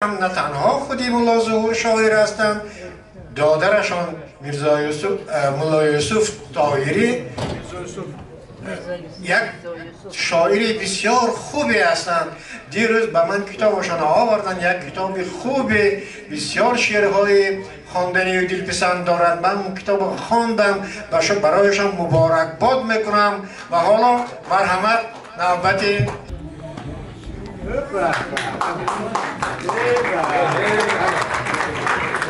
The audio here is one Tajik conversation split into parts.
На танҳо худи Мулло Зуҳур шоир ҳастанд, додарашон Мирзо Юсуф, Мулло Юсуф Тоҳирӣ як шоири бисёр хубе ҳастанд. Дирӯз ба ман китобашон оварданд, як китоби хубе, бисёр шеърҳои хонданию дилписанд дорад. Ман он китобро хондам ва барояшон муборакбод мекунам. Ва ҳоло марҳамат, навбати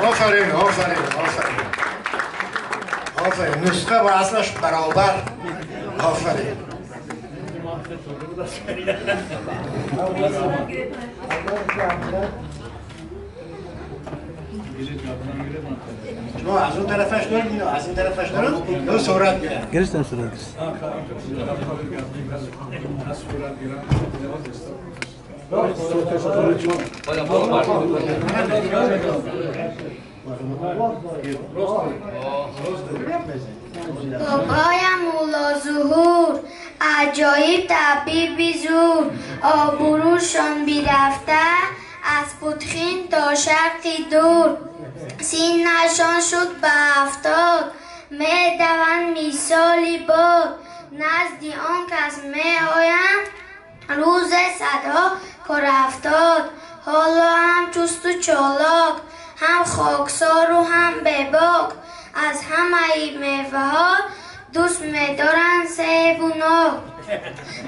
офарин, офарин, офарин, офарин. Нусха ба аслаш баробар. Офарин. Шумо аз он тарафаш доред, ино аз ин тарафаш дорад, ду сурат гирад. Гирифтам, сурат гирифтам. Бобоям Мулло Зуҳур, аҷоиб табиби зур, обрӯшон бирафта аз Путхин то шарқи дур. Синнашон шуд ба 70, медаванд мисоли бод. Назди он кас меоянд рӯзе садҳо корафтод. Ҳоло ҳам чусту чолок, ҳам хоксору ҳам бебок, аз ҳамаи меваҳо дӯст медоранд себу нок.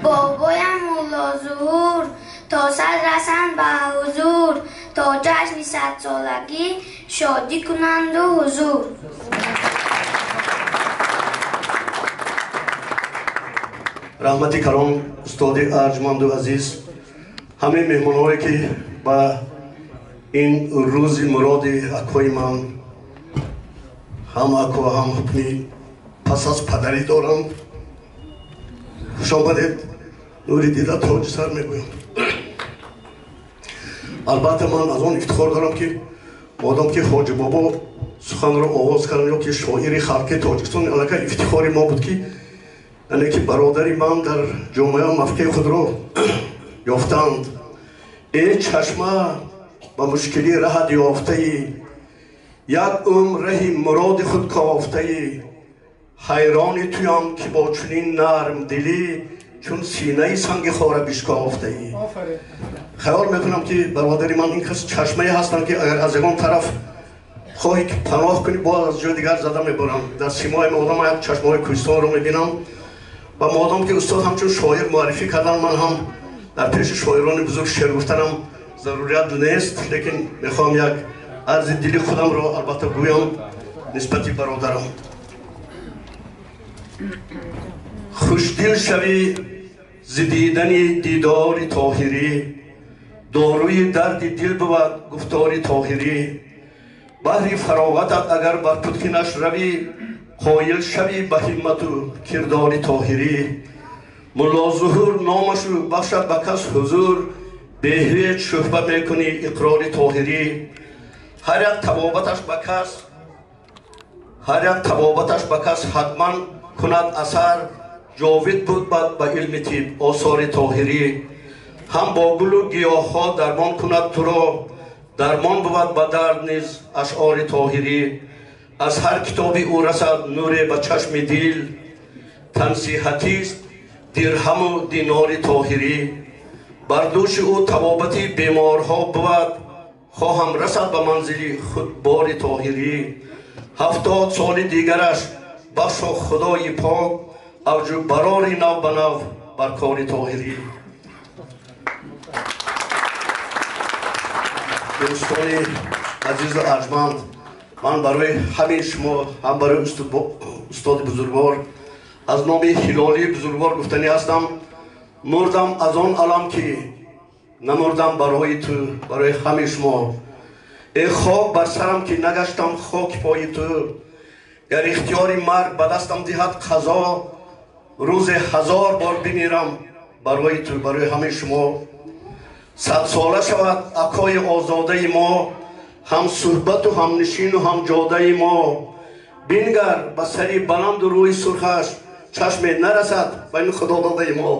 Бобоям Мулло Зуҳур то сад расанд ба ҳузур, то ҷашни садсолагӣ шодӣ кунанду ҳузур. Раҳмати калон, устоди арҷманду азиз, ҳамаи меҳмонҳое ки ба ин рӯзи муроди акои ман, ҳам ако ҳам ҳукми пас аз падарӣ доранд, хуш омадед, нури дида тоҷи сар мегӯям. Албатта ман аз он ифтихор дорам ки модом ки Ҳоҷи Бобо суханро оғоз кардам, ё ки шоири халқи Тоҷикистон, аллакай ифтихори мо буд ки яъне ки бародари ман дар ҷомеа мавқеи худро ёфтанд. Э чашма ба мушкилӣ раҳат ёфтаӣ, як умр раҳи муроди худ кофтаӣ, ҳайрони туям ки бо чунин нармдилӣ чун синаи санги хора бишкофтаӣ. Хаёл мекунам ки бародари ман ин кас чашмае ҳастанд ки агар аз ягон тараф хоҳӣ ки паноҳ кунӣ, боз аз ҷои дигар зада мебаранд. Дар симои модам як чашмаҳои кӯҳистонро мебинам ва модом ки устод ҳамчун шоир муаррифӣ кардан, ман ҳам дар пеши шоирони бузург шеър гуфтанам зарурият нест, лекин мехоҳам як арзи дили худамро албатта гӯям нисбати бародарам. Хушдил шавӣ зи дидани дидори Тоҳирӣ, доруи дарди дил бувад гуфтори Тоҳирӣ. Баҳри фароғатат агар бар путхинаш равӣ, қоил шавӣ ба ҳиммату кирдори Тоҳирӣ. Мулло Зуҳур номашу бахшад ба кас ҳузур, бе ҳеҷ шӯҳба мекунӣ иқрори Тоҳирӣ. Ҳар як табобаташ ба кас, ҳар як табобаташ ба кас ҳатман кунад асар, ҷовид буд ба илми тиб осори Тоҳирӣ. Ҳам бо гулу гиёҳҳо дармон кунад туро, дармон бувад ба дард низ ашъори Тоҳирӣ. Аз ҳар китоби ӯ расад нуре ба чашми дил, тансиҳатист дирҳаму динори Тоҳирӣ. Бар дӯши ӯ табобати беморҳо бувад, хоҳам расад ба манзили худ бори Тоҳирӣ. 70 соли дигараш бахшо худои пок, авҷу барори нав ба нав бар кори Тоҳирӣ. Дӯстони азизу арҷманд, ман барои ҳамин шумо, ҳам барои устоди бузургвор аз номи Ҳилолии бузургвор гуфтанӣ ҳастам: мурдам аз он алам ки намурдам барои ту, барои ҳамин шумо. Э хок бар сарам ки нагаштам хоки пои ту, гар ихтиёри марг ба дастам диҳад қазо, рӯзе 1000 бор бимирам барои ту, барои ҳамин шумо. Садсола шавад акои озодаи мо, ҳам суҳбату ҳамнишину ҳам ҷодаи мо. Бингар ба сари баланду рӯи сурхаш, чашме нарасад ба ин худододаи мо.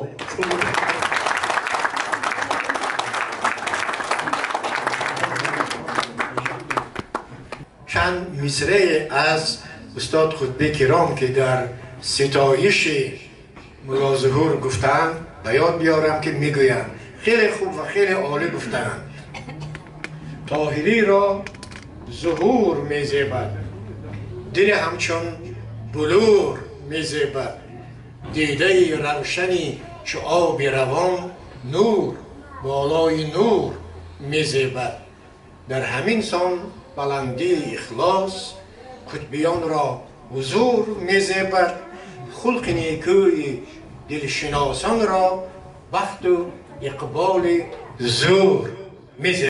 چند مصرع از استاد قطبی کرام که در ستایش ملا ظهور گفتند به یاد بیارم که میگویند خیلی خوب و خیلی عالی گفتند. طاهری را ظهور میزیبد، دل همچون بلور میزیبد، دیده روشنی چو آب روان، نور بالای نور میزیبد. در همین سان بلندی اخلاص، قطبیان را حضور میزیبد، خلق نیکوی دلشناسان را بخت و اقبال زور میزیبد.